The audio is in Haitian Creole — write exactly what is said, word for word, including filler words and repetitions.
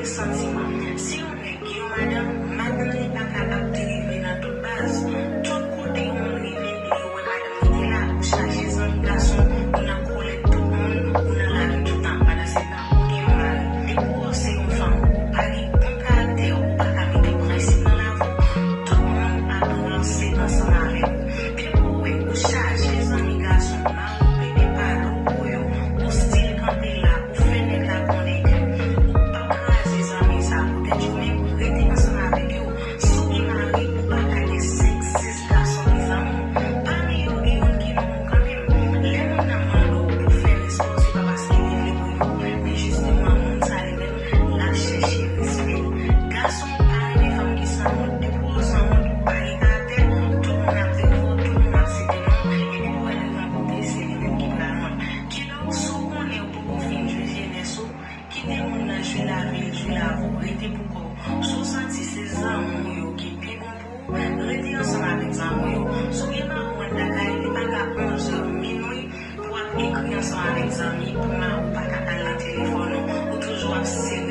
Santiman. Si yon nèg gen yon madanm, madanm li pa ka ap derive nan tout baz. Tout kote yon moun rive, li wè madanm li te la, ou chache zanmi gason, ou nan kolèt tout moun, ou nan lari toutan. Pandan se tan, ou gen yon mari. Depi w se yon fanm, ou pa gen bon karaktè, ou pa ka mete prensip nan lavi w, tout moun ap ranse ansanm avèk ou. Depi w wè ou chaje zanmi gason, mari w pede pale w pou yo, ou still kanpe la, ou fè nèg la konnen ke ou p ap kraze zanmi sa poutèt yo menm, rete ansanm avèk yo. Si w gen mari, ou pa ka gen senk, sis gason ki zanmi w. Pami yo, gen youn ki nonm ou kanmenm. Lè moun nan mande w pou fè respè w, se pa paske li vle pou li, men jisteman, moun sa li menm, l ap chèche respè. Gason pa renmen fanm ki sanwont. Depi w sanwont, ou pa gen karaktè, tout moun ap derive w, tout moun ap site non w, epi w wè devan kote, se li menm ki pral wont. Kidonk, si w konnen ou poko fin jwi jenès ou, kite moun nan jwi lavi l, jwi lavi w, rete pou kò w. Si w santi se zanmi w yo ki pi bon pou ou, rete ansanm avèk zanmi w yo. Si w gen mari w anndan kay, li pa ka onzè, minwi, pou w ap ekri ansanm avèk zanmi, pou mari w pa ka al nan telefòn ou, ou toujou ap sere